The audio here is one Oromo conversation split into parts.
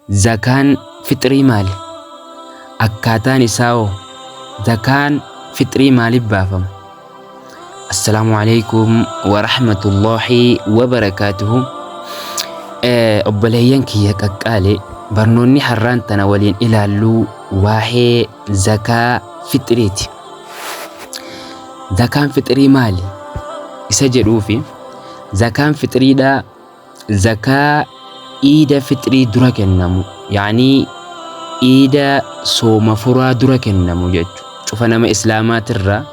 Zakaan fixrii maali? Akkaataan isaa hoo? Zakaan fixrii maaliif baafama? Assalaamu alaikum wa rahmatullahi wa barakaatuhu. Obboleeyyan kiyya qaqqaalee, barnoonni har'aan tana waliin ilaallu waa'ee zakaa fixriiti. Zakaan fixrii maali? Isa jedhuufi zakaan fixriidhaa zakaa iida fixrii dura kennamu, yaanii iida sooma furaa dura kennamu jechu. Cufa nama islaamaatirraa,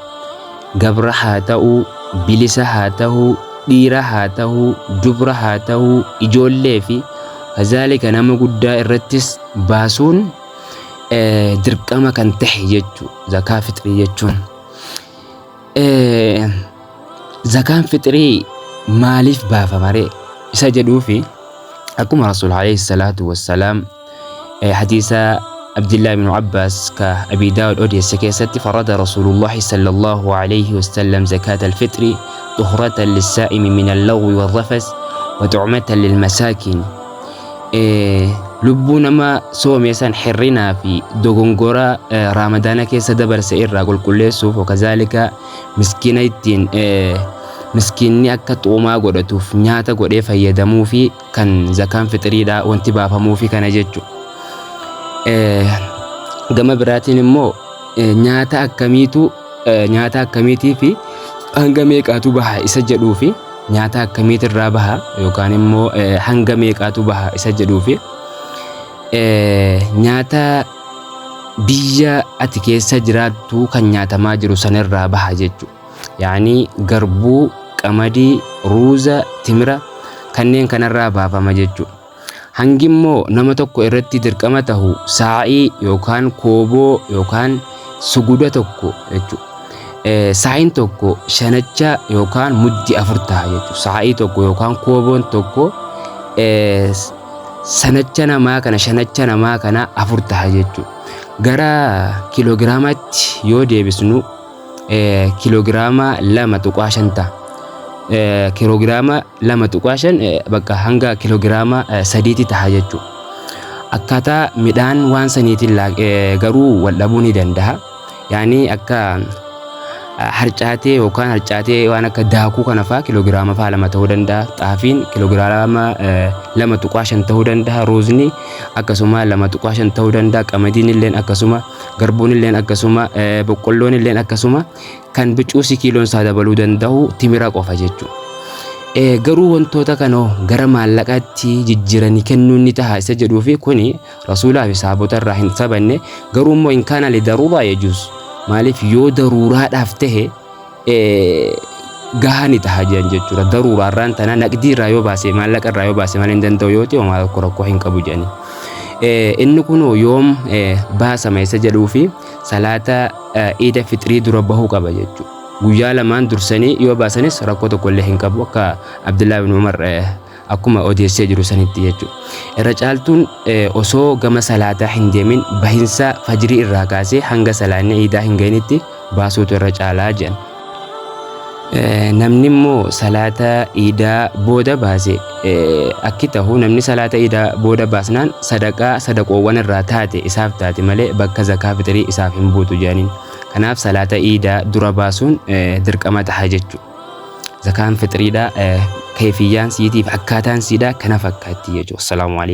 gabra haa ta'uu, bilisa haa ta'uu, dhiira haa ta'uu, dubra haa ta'uu, ijoollee fi kazaalika nama guddaa irrattis baasuun dirqama kan tahe jechu zakaa fixrii jechuun. Zakaan fixrii maaliif baafama ree isa jedhuufi, akkuma Rasuul alayhi salaatu wassalaam hadiisa Abdullah ibn Abbas ka Abi Daawud odeesse keessatti, farada Rasuulullahi sallallahu alayhi wasallam zakaata alfixri tuhratan lissaa'imi min allagwi warrafas wa tu'matan lilmasaakin. Lubbuu nama soome san hirrinaa fi dogongora Raamadaana keessa dabarse irraa qulqulleessuuf, wakazaalika miskiina ittiin miskiinni akka xuumaa godhatuuf, nyaata godhee fayyadamuu fi kan zakaan fixiriidha wanti baafamuu fi kana jechu. Gama biraatiin immoo nyaata akkamiitu, nyaata akkamiitii fi hanga meeqaatu baha isa jedhuu fi nyaata akkamiitirraa baha yookaan immoo hanga meeqaatu baha isa jedhuu fi nyaata biyya ati keessa jiraattu kan nyaatamaa jiru sanirraa baha jechuudha. Yaani garbuu, qamadii, ruuza, timira kanneen kanarraa baafama jechuudha. Hangi immoo nama tokko irratti dirqama tahu saa'ii yookaan kooboo yookaan suguda tokko jechuudha. Saa'iin tokko shanacha yookaan muddi 4 ta'a jechuudha. Saa'ii tokko yookaan kooboon tokko sanacha namaa kana, shanacha namaa kana 4 ta'a jechuudha. Gara kiiloogiraamaatti yoo deebisnu kiiloogiraama 2.5 ta'a. Kiiloogiraama 2.5, bakka hanga kiiloogiraama 3ti ta'a jechuudha. Akkaataa midhaan waan saniitiin garuu wal dhabuu ni danda'a. Yaani akka harcaatee yookaan harcaatee waan akka daakuu kana fa'aa kiiloogiraama fa'aa 2 ta'uu danda'a. Xaafiin kiiloogiraama 2.5 ta'uu danda'a. Ruuzni akkasuma 2.5 ta'uu danda'a. Qamadiin illeen akkasuma, garbuun illeen akkasuma, boqqolloon illeen akkasuma. Kan bicuusi kiiloon isaa dabaluu danda'u timira qofa jechuudha. Garuu wantoota kana gara maallaqaatti jijjiiranii kennuun ni taha isa jedhuu fi kuni rasuulaa fi sahaabota irraa hin sabanne. Garuu immoo in kaana li daruuraa yajuuz, maaliif yoo daruuraadhaaf tahe gahaa ni taha jedhan jechuudha. Daruuraarraan tana naqdii irraa yoo baase, maallaqa irraa yoo baase malee hin danda'u yoo ta'e, homaa tokko rakkoo hin qabu jedhani. Inni kun yoom baasama isa jedhuu fi salaata iida fixrii dura bahuu qaba jechuudha. Guyyaa lamaan dursanii yoo baasanis rakkoo tokko illee hin qabu, akka Abdullaa ibn Umar akkuma odeessee jiru sanitti jechuudha. Irra caaltuun osoo gama salaataa hin deemin bahinsa fajrii irraa kaasee hanga salaanni iidaa hin gahinitti baasuutu irra caalaa jedhan. Namni immoo salaata iidaa booda baase akki tahu, namni salaata iidaa booda baasnaan sadaqaa sadaqoowwan irraa taate isaaf taate malee bakka zakaa fixrii isaaf hin buutu jedhaniin. Kanaaf salaata iidaa dura baasuun dirqama taha jechuudha. Zakaan fixriidha keefiyyaan siitii fi akkaataan siidha kana fakkaatti jechuudha. Assalaamu alaikum.